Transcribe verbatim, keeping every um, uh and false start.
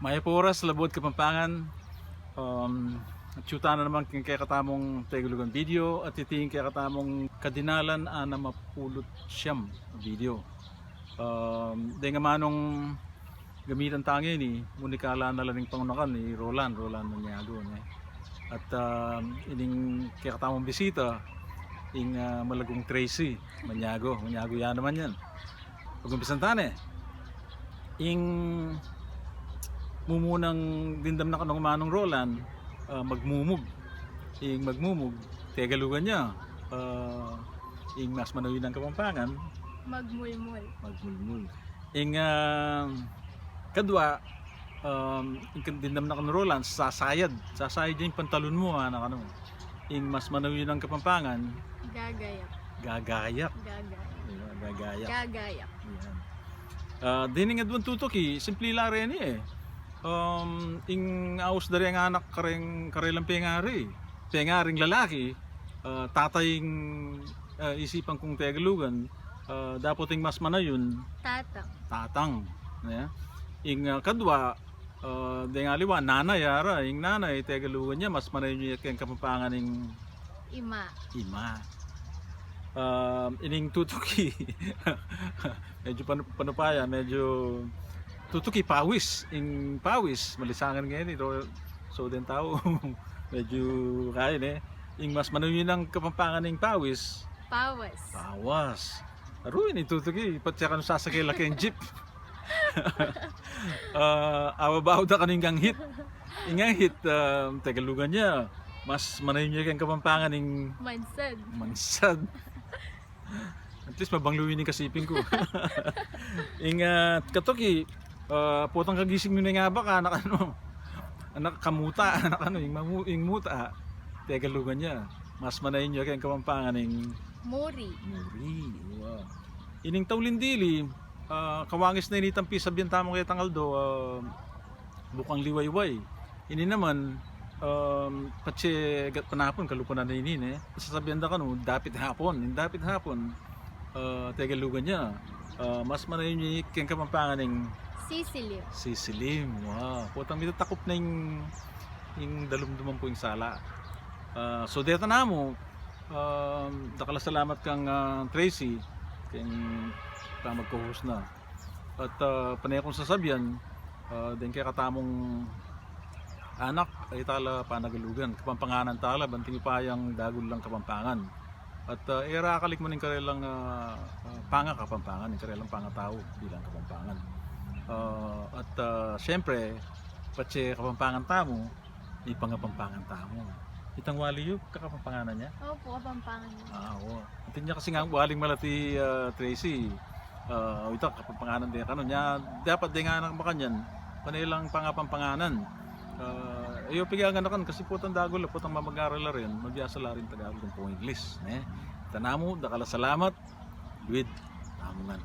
Mayap a oras, Labuad Kapampangan. Um, atyu tana naman king kekatamung Tegalugan video, at iti ing kekatamung kadinalan anam a pulu't siyam video. Um, deng amanung gamitan ta ngeni, munikala na la ning pangunakan ni Roland, Roland Maniago, ne? At, um, ining kekatamung bisita, ing, ah, Malagung Tracy Maniago, Maniago ya naman yan. Pag-umpisan ta ne. Ing mumunang dimdam na kanu nang Manong Roland, ah, magmumug. Ing magmumug, Tegalugan ya. Ah, ing mas manayun a Kapampangan, magmulmul. Magmulmul. Ing, ah, kadwa, um, ing dimdam na kanu nang Roland, sasayad. Sasayad ya ing pantalon mu, ah, na kanu. Ing mas manayun a Kapampangan, gagayak. Gagayak. Gagayak. Iya, gagayak. Gagayak. Yan. Ah, dening aduang tutuki, simple la reni e. Um, ing aus da reng anak kareng, karelang pengari. Pengaring lalaki, ah, tatay ing, ah, isipan kung Tegalugan, ah, dapot ing mas manayun, tatang. Tatang. Ne? Ing, ah, kadwa, ah, deng aliwa, nanay, ara, ing nanay, Tegalugan ya, mas manayun ya keng Kapampangan ing ima. Ima. Um, ining tutuki, medyo panu-, panupayan, medyo tutuki, pawis. Ing pawis, malisangan ngeni, so deng tau, medyo kain e. Ing mas manayun a Kapampangan ing pawis, pawas. Pawas. Aru, ini tutuki, patse kanu sasake la keng jeep. Ah, awa ba da kanu ing anghit. Ing anghit, ah, Tegalugan ya, mas manayun ya keng Kapampangan ing mansad. Mansad. At least mabanglu ini kasiping ku. Ing, ah, katuki, ah, potang kagising mu ne ing abak, ah, anak anu. Anak kamuta, anak anu, ing mamu-, ing muta. Tegalugan ya, mas manayun ya keng Kapampangan ing muri. Muri, wa. Ining tauling dili, ah, kawangis na ini tampi sabian tamu keta ngan aldo, ah, bukang liwayway. Ini naman, um, patse gat panapun, kalupa na ini, ne? Sasabian da kanu, dapit hapon. Ing dapit hapon, ah, Tegalugan ya, ah, mas manayun ya keng Kapampangan ing sisilim. Sisilim, wa. Potang mitatakup na ing, ing dalumduman pu ing sala. Ah, so deta namu, um, dakal a salamat kang, ah, Tracy, keng pamag-co-host na. At, ah, pane kung sasabian, ah, deng kekatamung anak, e tala panagalugan, Kapampanganan tala, banting upayang dagul lang Kapampangan. At, ah, e ra akalikman ing karelang, ah, ah, pangakapampangan, ing karelang pangatau bilang Kapampangan. Ah, at, ah, siyempre, patse Kapampangan tamu, ipangapampangan tamu. Itang wali yu, kakapampanganan ya? Opo, Kapampangan ya. Ah, oo. Atin ya kasi ngan waling malati, ah, Tracy. Ah, ita, Kapampanganan de kanu. Nya, dapat deng anak makanyan, pane lang pangapampanganan. Ah, e yu pigaganakan kasi potang dagul la, potang mamag-aral la rin, mabiasa la rin Tagalog ampong Ingles, ne? Ita namu, dakal a salamat, luid tamu ngan.